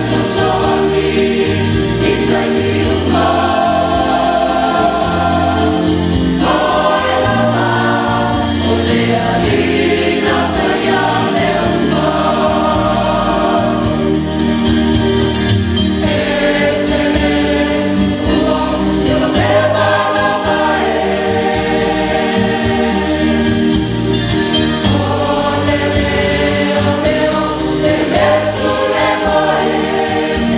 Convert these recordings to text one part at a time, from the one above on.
Fesoasoani i taimi uma. Oe lava o le Alii na faia mea uma. E te le tuua i ona mea lava e. O le leoleo e le tulewa e.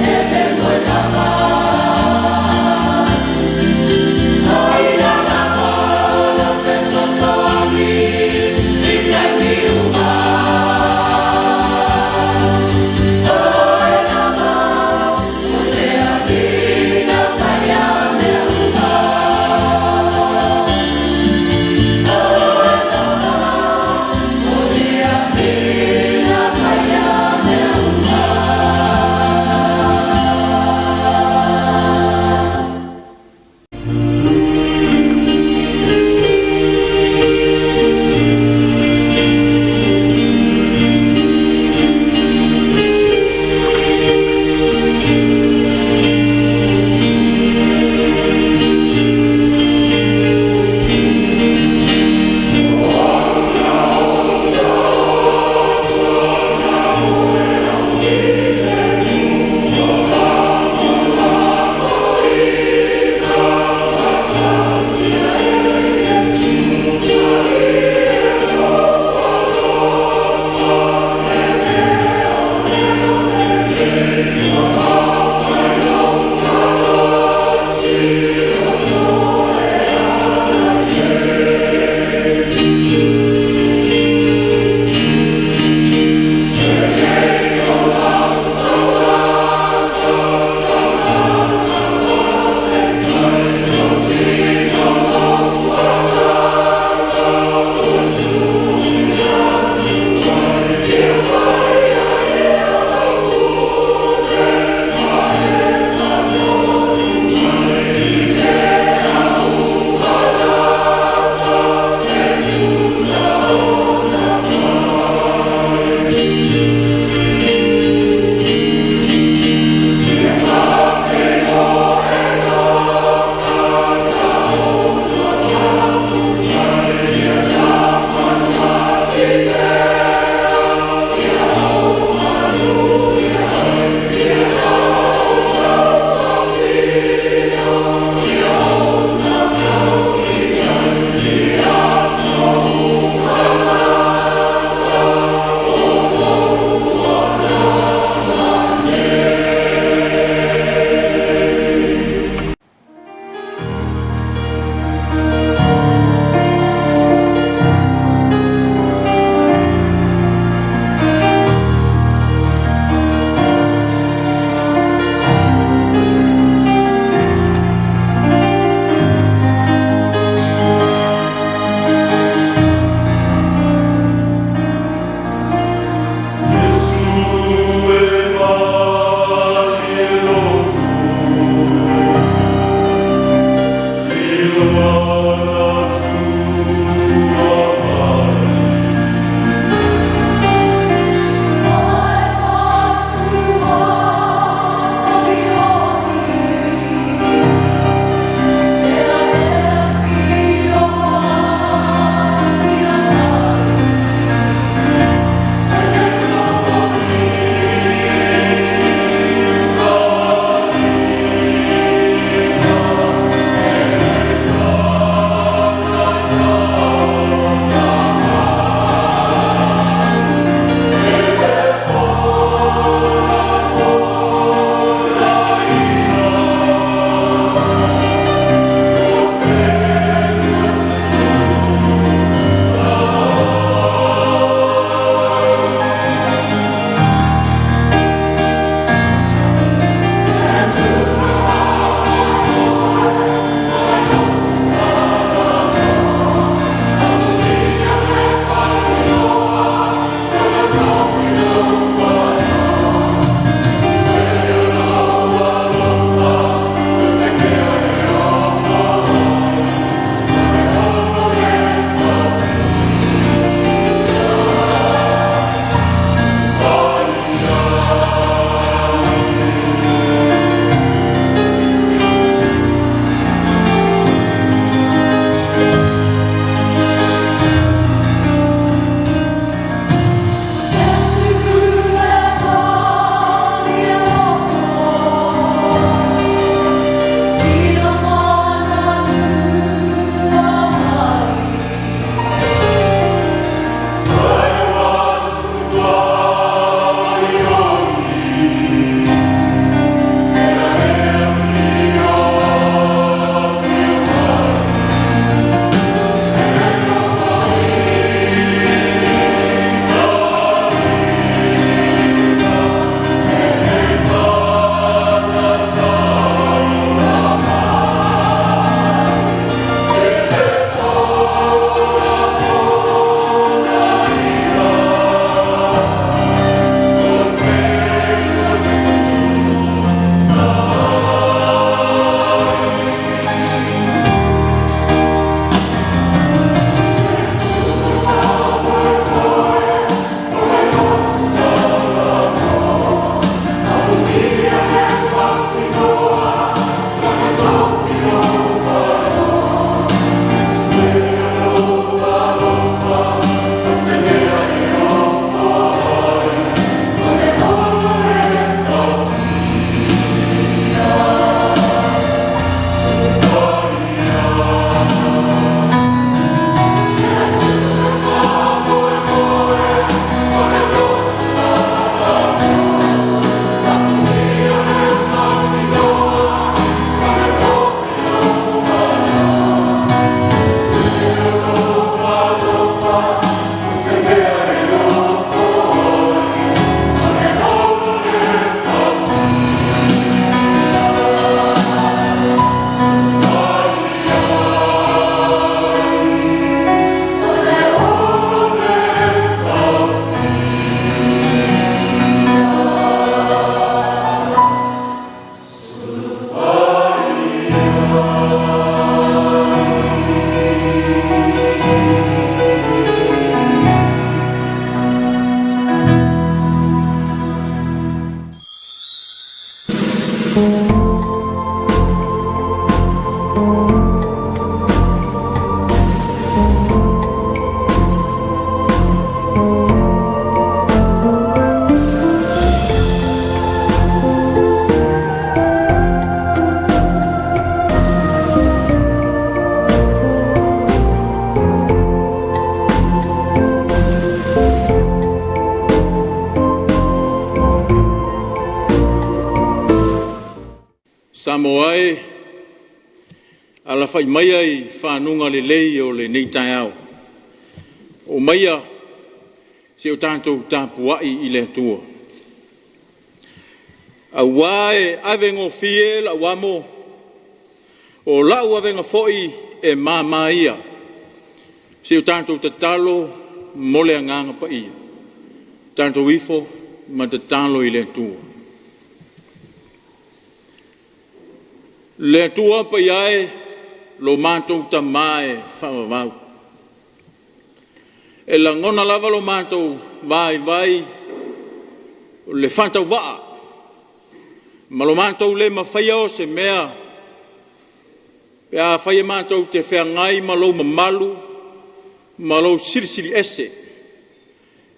Samoa e, alafai maia i fanuga lelei o lenei taeao. Omaia se i o tatou tapuai i le Atua. Aua e avegofie lau amo, o lau avega foi e mama ia. Se i o tatou tatalo mo le Agaga Paia. Tatou ifo ma tatalo i le Atua. Le Atua Paia e, lo matou Tama e faavavau, e lagona lava lo matou vaivai o le faatauvaa ma lo matou le mafaia o se mea pe afai e matou te feagai ma lou mamalu ma lou Silisili Ese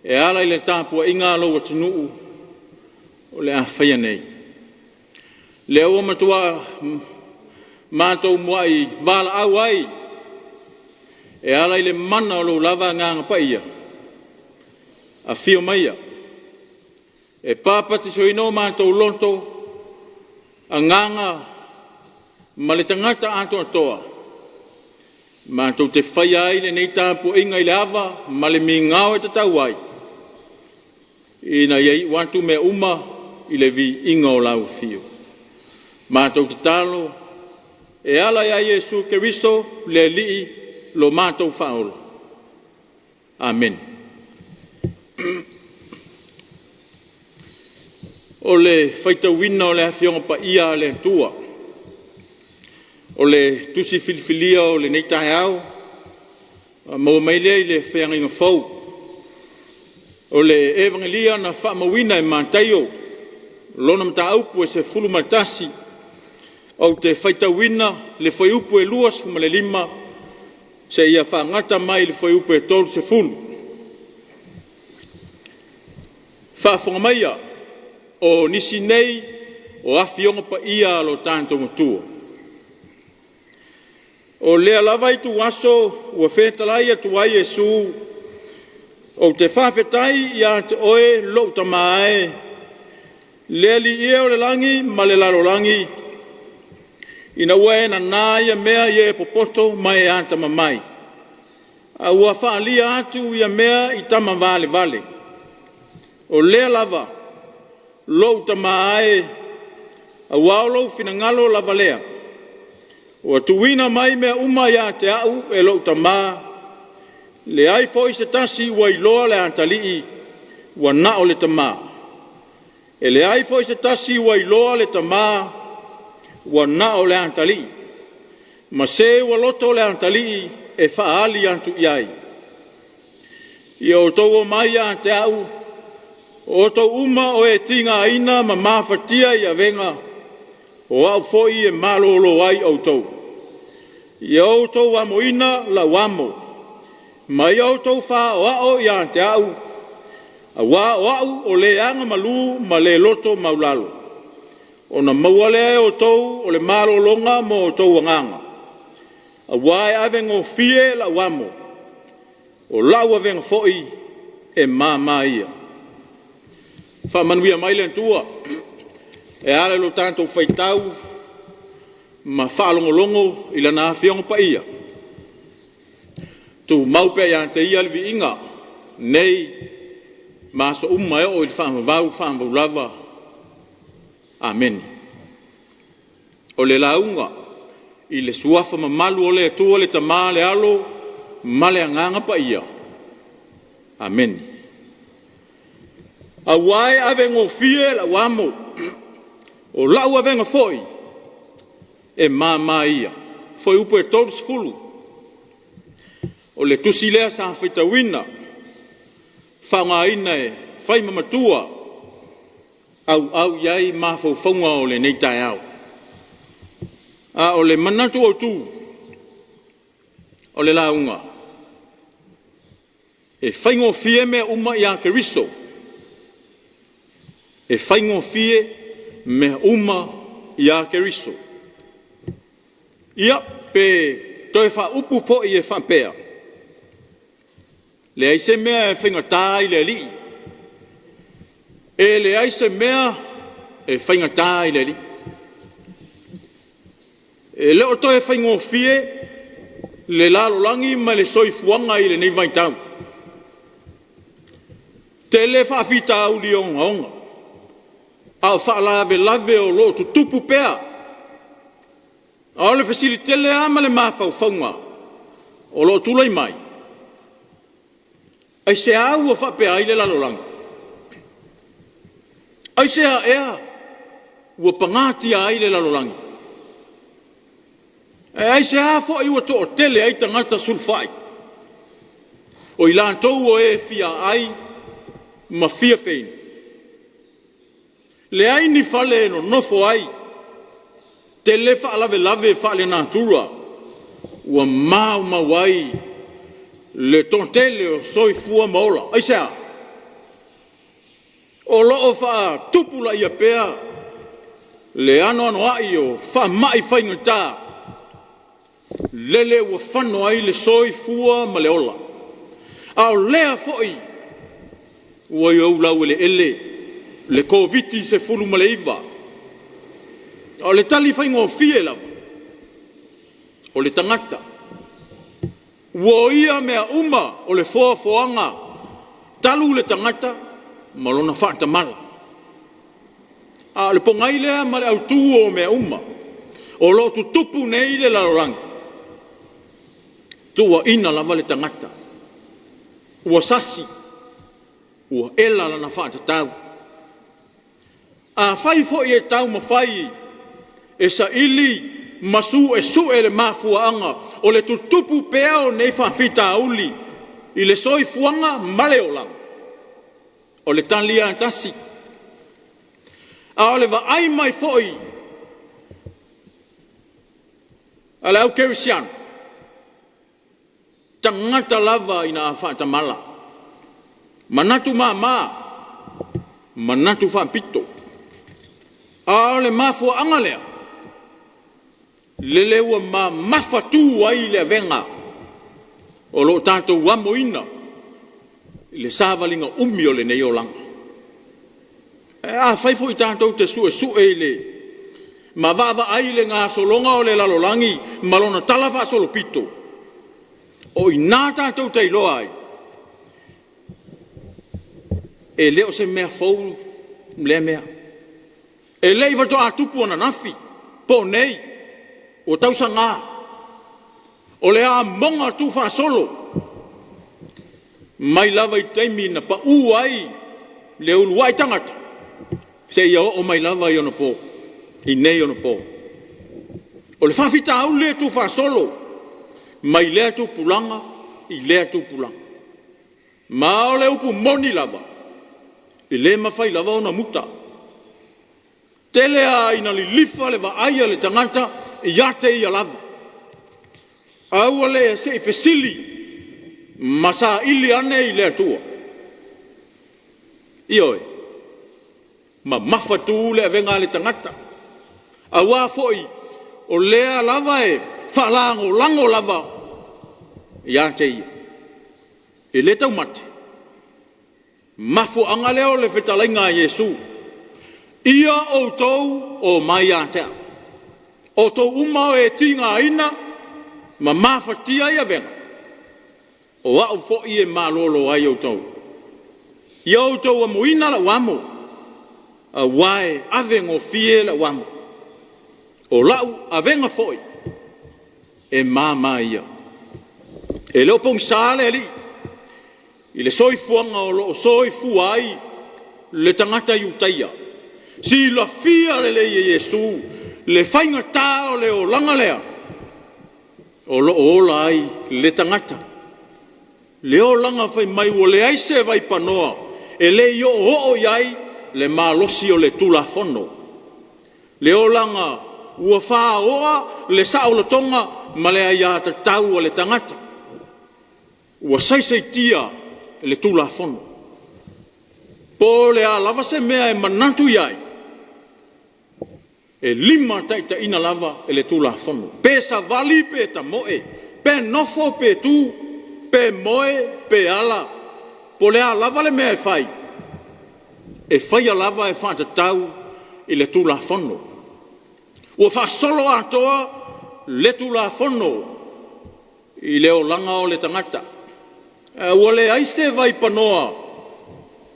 e ala i le tapuaiga a lou atunuu o le a faia nei. Lea ua matua matou muai valaau ai e ala i le mana o lou lava Agaga Paia, afio maia e papatisoina o matou loto, agaga ma le tagata atoatoa, matou te faia ai lenei tapuaiga i le ava ma le migao e tatau ai, ina ia iu atu mea uma i le viiga o lau afio. Matou tatalo e ala ia Iesu Keriso le Alii lo matou Faaola. Amene. O le faitauina o le Afioga Paia a le Atua, o le Tusi Filifilia o lenei taeao, maua mai lea i le Feagaiga Fou. O le Evagelia na faamauina e Mataio, lona mataupu e 11, ou te faitauina le fuaiupu e 25 seia faagata mai i le fuaiupu e 30. Faafofoga maia o nisi nei o Afioga Paia a lo tatou Atua. O lea lava ituaso ua fetalai atu ai Iesu, ou te faafetai ia te oe lou Tama e, le Alii e o le lagi ma le lalolagi, ina ua e nana ia mea i e popoto ma e atamamai, a ua faaalia atu ia mea i tama valevale. O lea lava, lou Tama e, aua o lou finagalo lava lea. Ua tuuina mai mea uma ia te au e lou Tama, leai foi se tasi ua iloa le Atalii, ua na o le Tama. E leai foi se tasi ua iloa le Tama, ua na o le Atalii, ma se ua loto le Atalii e faaali atu i ai. Ia outou o mai ia te au, o outou uma o e tigaina ma mafatia i avega, o au foi e malolo ai outou. Ia outou amoina lau amo, ma ia outou faaoao ia te au, aua o au o le agamalu ma le loto maualalo, ona maua lea e outou o le malologa mo outou agaga. Aua e avegofie lau amo, o lau avega foi e mama ia. Faamanuia mai le Atua e ala i lo tatou faitau ma faalogologo i Lana Afioga Paia. Tumau pea ia te Ia le viiga nei ma aso uma e oo i le faavavau faavavau lava. Amene. O le lauga i le Suafa mamalu o le Atua le Tama, le Alo ma le Agaga Paia. Amene. Aua e avegofie lau amo, o lau avega foi e mama ia. Fuaiupu e 30. O le tusi lea sa faitauina, faaaogaina e fai ma matua auau i ai mafaufauga o lenei taeao. A o le manatu autu o le lauga, e faigofie mea uma ia Keriso. E faigofie mea uma ia Keriso. Ia, pe toe faaupu foi e faapea, leai se mea e faigata i le Alii. E leai se mea e faigata i le Alii. E le o toe faigofie le lalolagi ma le soifuaga i lenei vaitau. Tele faafitauli ogaoga, a o faalavelave o lo o tutupu pea. A o le fesili tele lava ma le mafaufauga o lo o tulai mai, aisea ua faapea ai le lalolagi? Aisea ea ua pagatia ai le lalolagi? Ae aisea foi ua toatele ai tagata sulufai, o i latou o e fia aai ma fia feinu? Leai ni fale e nonofo ai, tele faalavelave faalenatura ua maumau ai le toatele o soifua ma ola. Aisea? O lo o faatupulaia pea le anoanoai o faamai faigata, lele ua fano ai le soifua ma le ola. A o lea foi ua i ou laueleele le Koviti-19. A o le tali faigofie lava, o le tagata. Ua o ia mea uma o le foafoaga talu le tagata ma lona faatamala. A o le pogai lea ma le autu o mea uma o lo o tutupu nei i le lalolagi, tuuaina lava le tagata, ua sasi, ua ela lana faatatau. Afai foi e taumafai e saili ma suesue le mafuaaga o le tutupu pea o nei faafitauli i le soifuaga ma le olaga, o le tali lava e tasi. A o le vaai mai foi a le au kerisiano, tagata lava ina a faatamala, manatu mama, manatu faapito. A o le mafuaaga lea, lele ua mamafatu ai le avega o lo o tatou amoina i le savaliga umi o lenei olaga. Ae afai foi tatou te suesue i le ma vaavaai i le gasologa o le lalolagi ma lona talafaasolopito, o i ina tatou te iloa ai, e le o se mea fou lea mea. E le i faatoa tupu ananafi po o nei, ua tausaga. O le amoga tuufaasolo mai lava i taimi na pau ai le uluai tagata seia oo mai lava i ona po, i nei ona po. O le faafitauli e tuufaasolo mai lea tupulaga i lea tupulaga. Ma o le upu moni lava, e le mafai lava ona muta. Tele lava ina lilifa le vaai a le tagata ia te ia lava. Aua le se i fesili ma saili ane i le Atua. Ioe, mamafatu le avega a le tagata, aua foi o lea lava e faalagolago lava ia te ia. E le taumate, mafuaaga lea o le fetalaiga a Iesu, “Ia outou omai ia te au, outou uma o e tigaina ma mafatia i avega, o au foi e malolo ai outou. Ia outou amoina lau amo, aua e avegofie lau amo, o lau avega foi e mama ia.” E le o pogisa le Alii i le soifuaga o lo o soifua ai le tagata Iutaia. Silafia lelei e Iesu le faigata o le olaga lea o lo o ola ai le tagata. Le olaga fai mai ua leai se vaipanoa e le i oooo i ai le malosi o le Tulafono. Le olaga ua faoa le saolotoga ma le aiatatau a le tagata. Ua saisaitia le Tulafono. Po o le a lava se mea e manatu i ai, e limataitaiina lava e le Tulafono. Pe savali pe tamoe, pe nofo pe tu, pe moe pe ala, po o le a lava le mea e fai, e faia lava e faatatau i le Tulafono. Ua faasoloatoa le Tulafono i le olaga o le tagata. Ae ua leai se vaipanoa,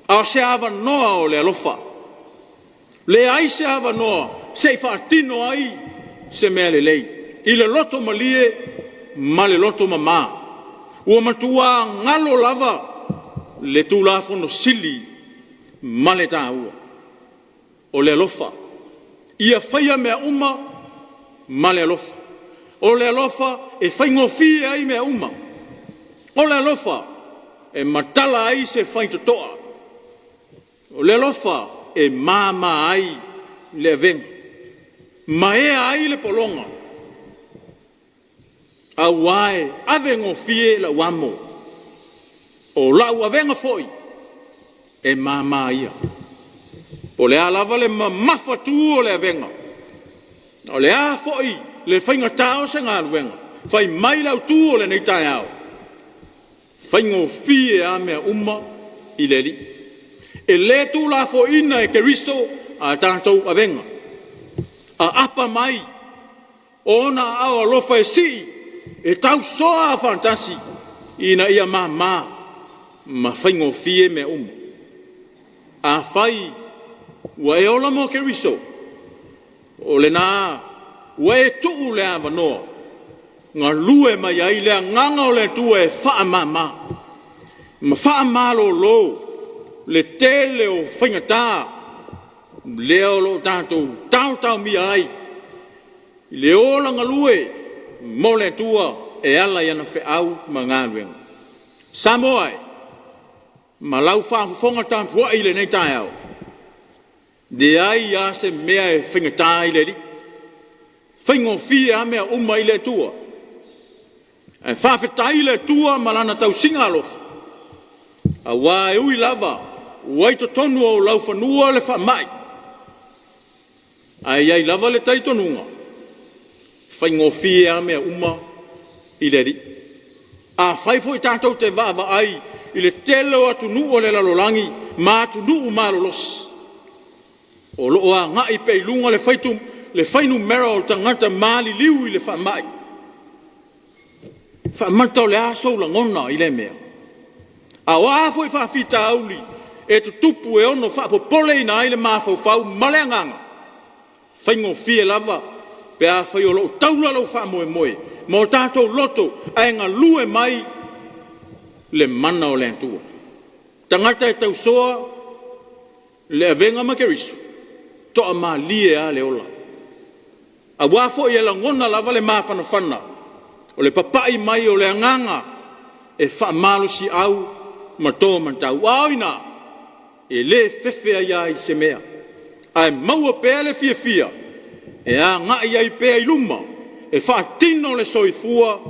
a o se avanoa o le alofa. Leai se avanoa se i faatino ai se mea lelei i le loto malie ma le loto mama. Ua matua galo lava le Tulafono Sili ma le taua o le alofa. Ia faia mea uma ma le alofa. O le alofa e faigofie ai mea uma. O le alofa e matala ai se faitotoa. O le alofa e mama ai le avega, ma ea ai le pologa, aua e avegofie lau amo, o lau avega foi e mama ia. Po o le a lava le mamafatu o le avega, o le a foi le faigata o se galuega, fai mai le autu o lenei taeao, faigofie a mea uma i le Alii. E le tuulafoaiina e Keriso a tatou avega. Aapa mai ona aao alofa e sii e tausoa faatasi ina ia mama ma faigofie mea uma. Afai ua e ola mo Keriso, o lena ua e tuu le avanoa galue mai ai le Agaga o le Atua e faamama ma faamalolo le tele o faigata lea o lo o tatou taotaomia ai i le ola galue mo le Atua e ala i ana feau ma galuega. Samoa e, ma lau faafofoga tapuai i lenei taeao, leai lava se mea e faigata i le Alii, faigofie lava mea uma i le Atua. Ae faafetai i le Atua ma Lana tausiga alofa, aua e ui lava ua i totonu o ou laufanua le faamai, ae i ai lava le talitonuga, faigofie lava mea uma i le Alii. Afai foi tatou te vaavaai i le tele o atunuu o le lalolagi ma atunuu malolosi, o lo o agai pea i luga le fuainumera o tagata maliliu i le faamai, faamata o le a sou lagona i lea mea? A o a foi faafitauli e tutupu e ono faapopoleina ai le mafaufau ma le agaga, faigofie lava pe afai o lo o taula lou faamoemoe ma o tatou loto ae galue mai le mana o le Atua. Tagata e tausoa le avega ma Keriso, toamalie lava le ola. Aua foi e lagona lava le mafanafana o le papai mai o le agaga e faamalosiau ma to matau. A o ina? E le fefe ai lava i se mea, ae maua pea le fiafia e agai ai pea i luma e faatino le soifua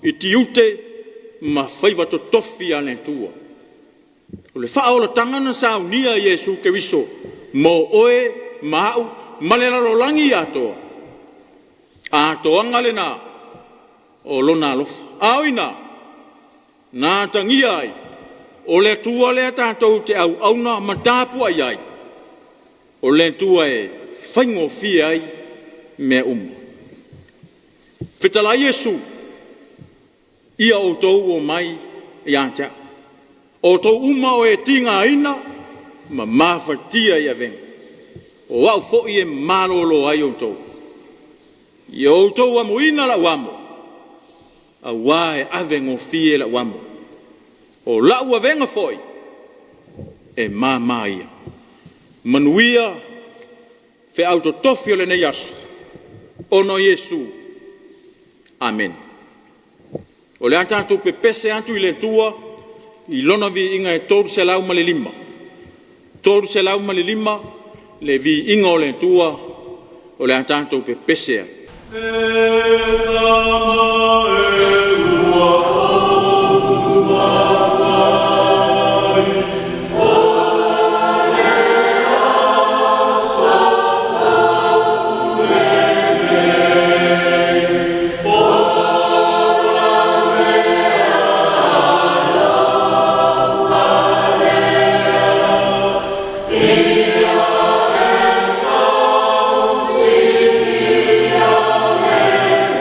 i tiute ma faiva totofi a le Atua. O le faaolataga na saunia e Iesu Keriso mo oe ma au ma le lalolagi atoa, atoaga lena o Lona alofa. A o ina? Na atagia ai, o le Atua lea tatou te auauna ma tapuai ai, o le Atua e faigofie ai mea uma. Fetalai Iesu, ia outou omai ia te au, outou uma o e tigaina ma mafatia i avega, o au foi e malolo ai outou. Ia outou amoina lau amo, aua e avegofie lau amo. O lau avega foi e mama ia. Manuia feau totofi o lenei aso, ona o Iesu. Amene. O le a tatou pepese atu i le Atua i Lona viiga e 305. 305 le viiga o le Atua o le a tatou pepese ai. E Tama e ua ou faapai, o le aso fou lenei, o lau alofa lea, ia e tausi ia le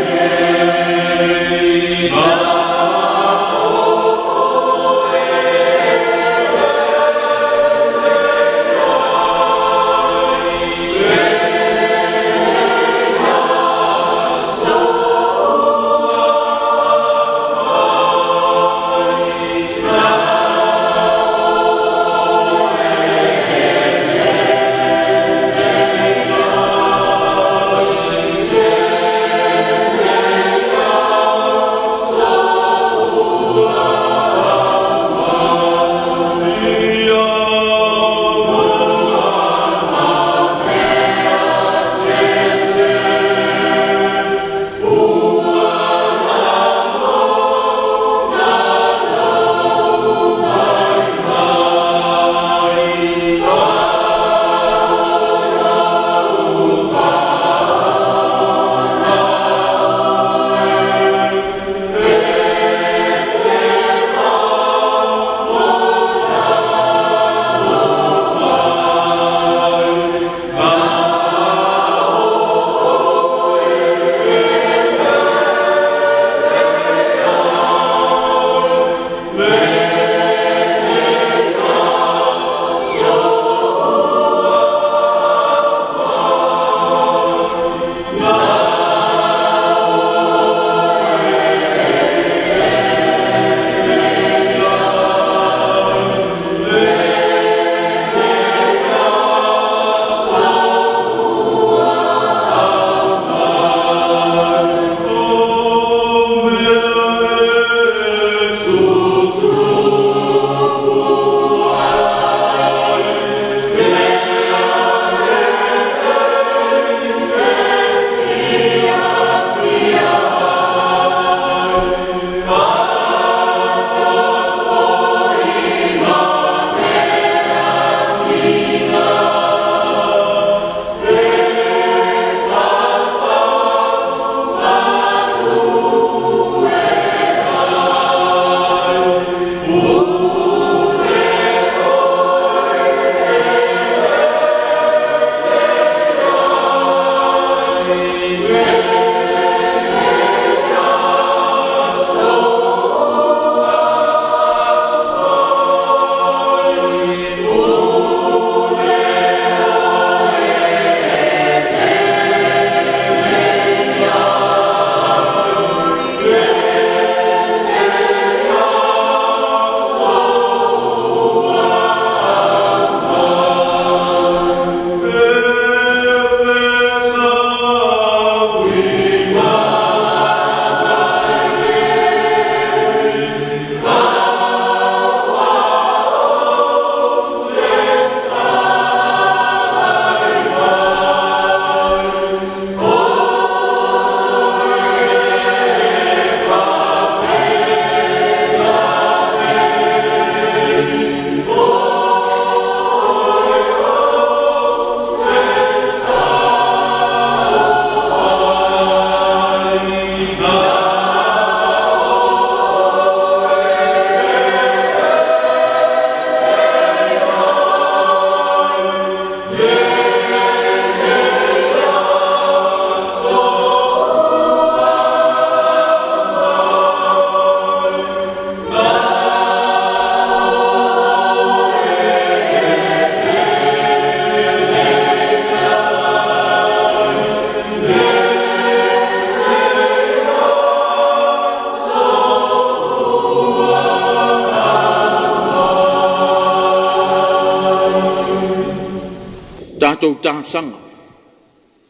Tatou talosaga,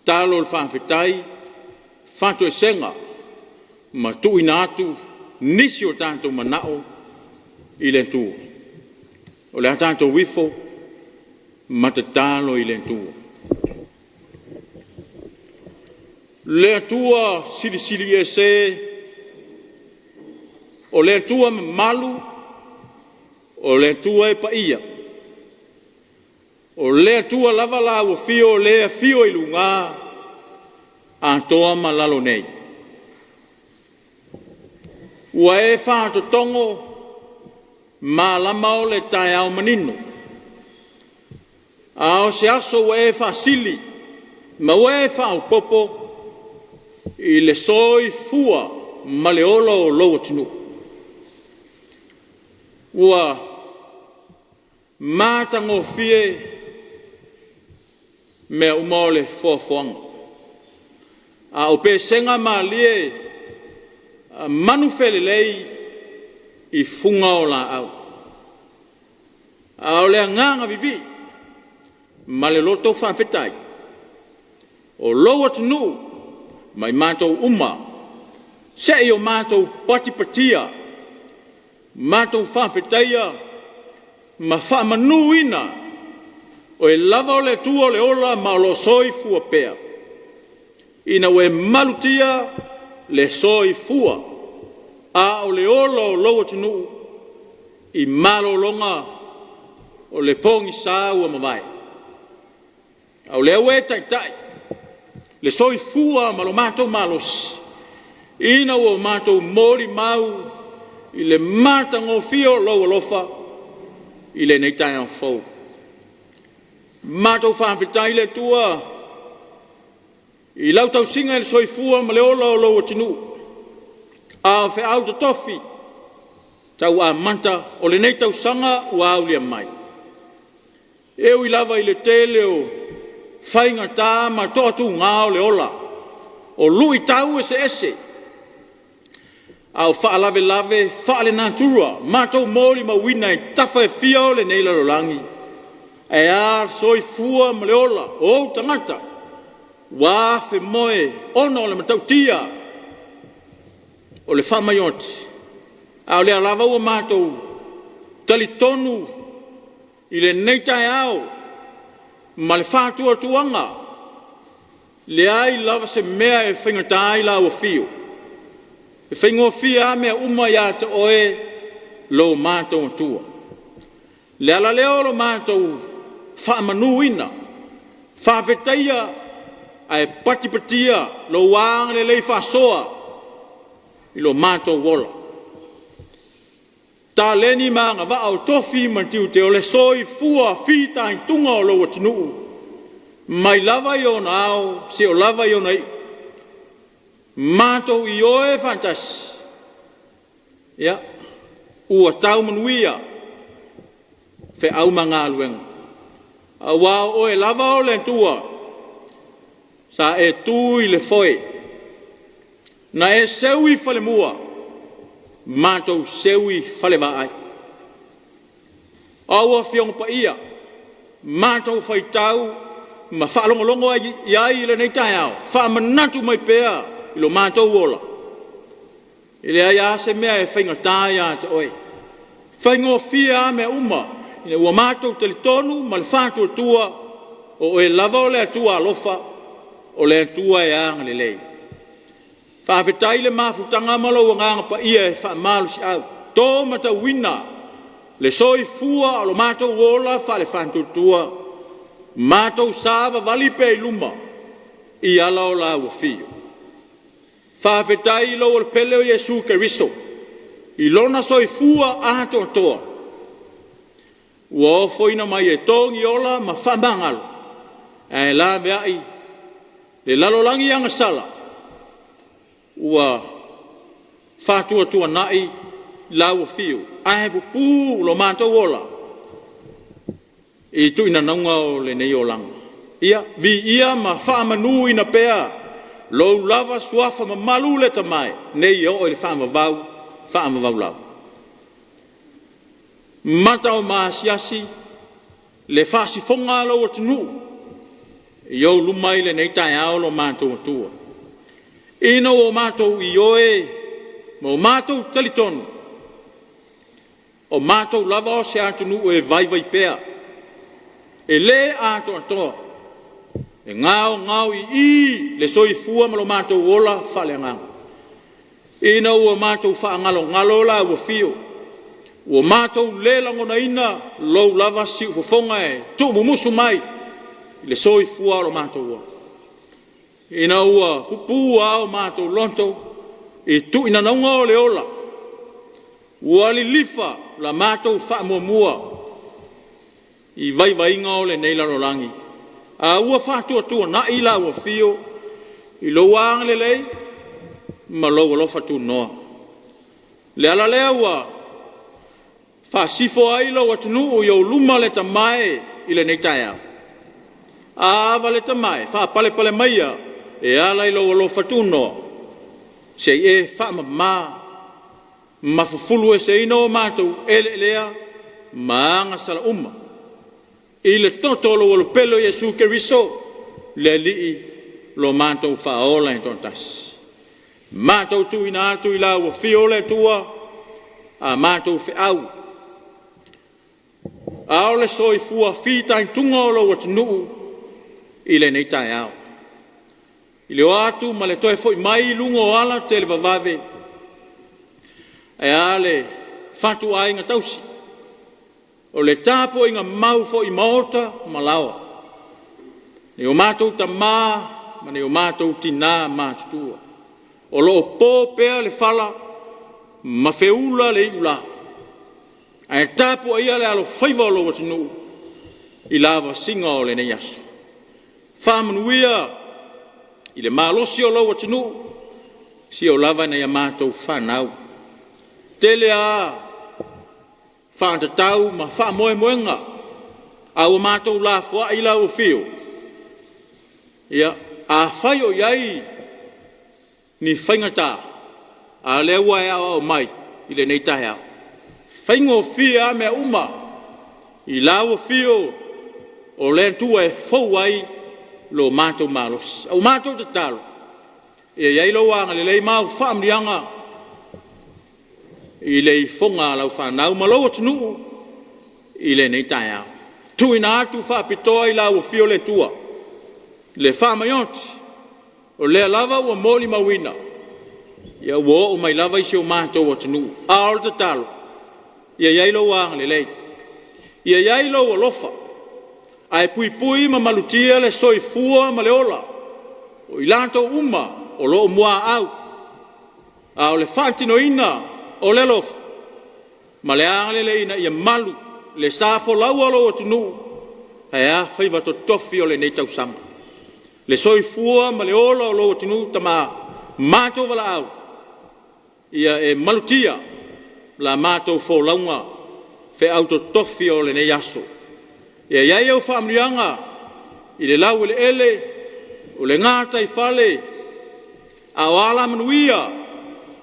tatalo le faafetai, faatoesega ma tuuina atu nisi o tatou manao i le Atua. O le a tatou ifo ma tatalo i le Atua. Le Atua Silisili Ese, o le Atua mamalu, o le Atua e paia, o le Atua lava la ua afio o le afio i luga atoa ma lalo nei. Ua e fatotogo malama o le taeao manino, a o se aso ua e faasili ma ua e faaopoopo i le soifua ma le ola o lou atunuu. Ua matagofie mea uma o le foafoaga, a o pesega malie a manufelelei i fuga o laau. A o le agaga vivii ma le loto faafetai, o lou atunuu ma i matou uma se i o matou patipatia, matou faafetaia ma faamanuina Oe lava o le Atua o le ola ma o lo o soifua pea, ina ua e malutia le soifua a o le ola o lou atunuu i malologa o le pogisa ua mavae. A o lea ua e taitai le soifua ma lo matou malosi, ina ua matou molimau i le matagofie o lou alofa i lenei taeao fou. Matou faafetai i le Atua i lau tausiga i le soifua ma le ola o lou atunuu, a o feau totofi tau amata o lenei tausaga ua aulia mai. E ui lava i le tele o faigata ma toatuga o le ola, o luitau eseese, a o faalavelave faalenatura matou molimauina i tafa e fia o lenei lalolagi, ae a le soifua ma le ola o ou tagata ua afemoe ona o le matautia o le faamai oti, a o lea lava ua matou talitonu i lenei taeao ma le faatuatuaga, leai lava se mea e faigata ai lau afio, e faigofie lava mea uma ia te oe lo matou Atua. O le ala lea o lo matou faamanuina, faafetaia ae patipatia lou agalelei faasoa i lo matou ola. Taleni ma agavaa o tofi ma tiute o le soifua fitaituga o lou atunuu mai lava i ona ao seia oo lava i ona iu. Matou ioe faatasi, ia, ua tau manuia feau ma galuega, aua o Oe lava o le Atua sa e tu i le foe, na e seu i falemua, matou seu i falevaai. O au Afioga Paia, matou faitau ma faalogologo i ai i lenei taeao, faamanatu mai pea i lo matou ola, e leai lava se mea e faigata ia te oe. E faigofie lava mea uma ina ua matou talitonu ma le faatuatua, o Oe lava o le Atua alofa, o le Atua e agalelei. Faafetai i le mafutaga ma lou Agaga Paia e faamalosiau, to matauina le soifua o lo matou ola faale-faatuatua, matou savavali pea i luma i ala o lau afio. Faafetai i lou Alo pele o Iesu Keriso i lona soifua atoatoa ua ofoina mai e togiola ma faamagalo ae laveai le lalolagi agasala ua faatuatuanai lau afio ae pupu lo matou ola i tuinanauga o lenei olaga. Ia, viia ma faamanuina pea lou lava suafa mamalu le Tama e, nei e oo i le faavavau, faavavau lava. Mata o maasiasi le faasifoga a lou atunuu. i ou luma i lenei taeao lo matou Atua, ina ua matou ioe ma o matou talitonu, o matou lava o se atunuu e vaivai pea, e le atoatoa, e gaogaoi'i le soifua ma lo matou ola faaleagaga, ina ua matou faagalogalo la ua afio, ua matou le lagonaina lou lava siufofoga e tuumumusu mai le soifua o lo matou ola, ina ua pupū lava o matou loto i tuuinanauga o le ola, ua lilifa la matou faamuamua i vaivaiga o lenei lalolagi, a ua faatuatuanai la ua afio i lou agalelei ma lou alofa tunoa. O le ala lea ua faasifo ai lou atunuu i ou luma le tamae i lenei taeao. Ava le tamae, faapalepale maia e ala i lou alofa tunoa, se i e faamama ma fufulueseina o matou eleelea ma agasala uma i le toto o lou Alo pele o Iesu Keriso le Alii lo matou Faaola e toatasi. Matou tuuina atu i lau afio le Atua a matou feau, a o le soifua fitaituga o lou atunuu i lenei taeao, i le o atu ma le toe foi mai i luga o ala televavave, ae a le fatuaiga tausi, o le tapuaiga mau foi i maota ma laoa, i o matou tama ma ni o matou tina matutua o lo o po pea le fala ma feula le iula, ae tapuaia le alofaiva o lou atunuu i lavasiga o lenei aso. Faamanuia i le malosi o lou atunuu, seia oo lava ina ia matou fanau. Tele lava faatatau ma faamoemoega, a ua matou lafoai lau afio, ia, afai o i ai ni faigata, a o lea ua e aoao mai i lenei taeao, e faigofie lava mea uma i lau afio o le Atua e fou ai lo matou malosi. A ua matou tatalo, ia i ai lou agalelei ma au faamanuiaga i le ifoga a lau fanau ma lou atunuu i lenei taeao. Tuuina atu faapitoa i lau afio le Atua le faamaioti o lea lava ua molimauina, ia ua oo mai lava i si o matou atunuu. A o le tatalo, ia i ai lou agalelei, ia i ai lou alofa, ae puipui ma malutia le soifua ma le ola o i latou uma o lo o muaau, a o le faatinoina o le alofa ma le agalelei ina ia malu le sa folau o lou atunuu, ae a faiva totofi o lenei tausaga. Le soifua ma le ola o lou atunuu Tama, matou valaau, ia e malutia la matou folauga, feau totofi o lenei aso. Ia i ai au faamanuiaga i le laueleele o le gataifale, a o alamanuia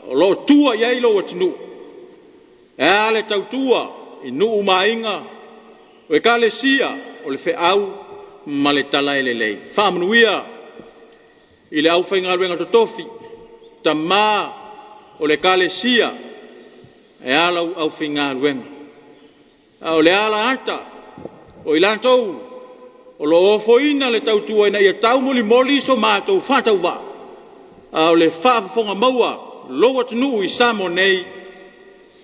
o lo o tua i ai lou atunuu, ae a le tautua i nuu ma aiga, o ekalesia, o le feau ma le tala e lelei. Faamanuia i le aufaigaluega totofi, tama o le ekalesia, ae a lau aufaigaluega. A o le alaata o i latou o lo o ofoina le tautua ina ia taumolimoli so matou faatauvaa, a o le faafofoga maua a lou atunuu i Samoa nei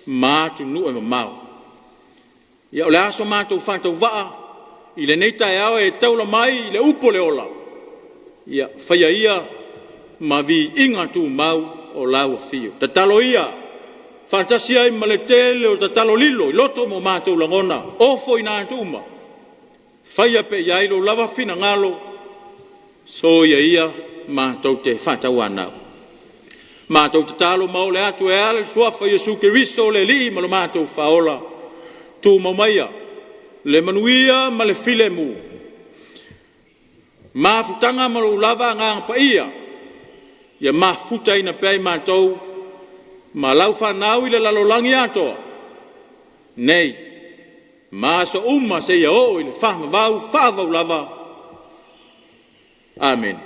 ma atunuu e mamao. Ia o le a so matou faatauvaa i lenei taeao e taula mai i le upu o le ola, ia faia ia ma viiga tumau o lau afio. Tatalo ia faatasi ai ma le tele o tatalo lilo i loto ma o matou lagona, ofoina atu uma, faia pea i ai lou lava finagalo, soia ia matou te faatauanau. Matou tatalo ma ole atu e ala i le Suafa o Iesu Keriso o le Alii ma lo matou Faaola, tumau maia le manuia ma le filemu, mafutaga ma lou lava Agaga Paia, ia mafutaina pea i matou ma lau fanau i le lalolagi atoa, nei ma aso uma seia oo i le faavavau faavavau lava. Amene.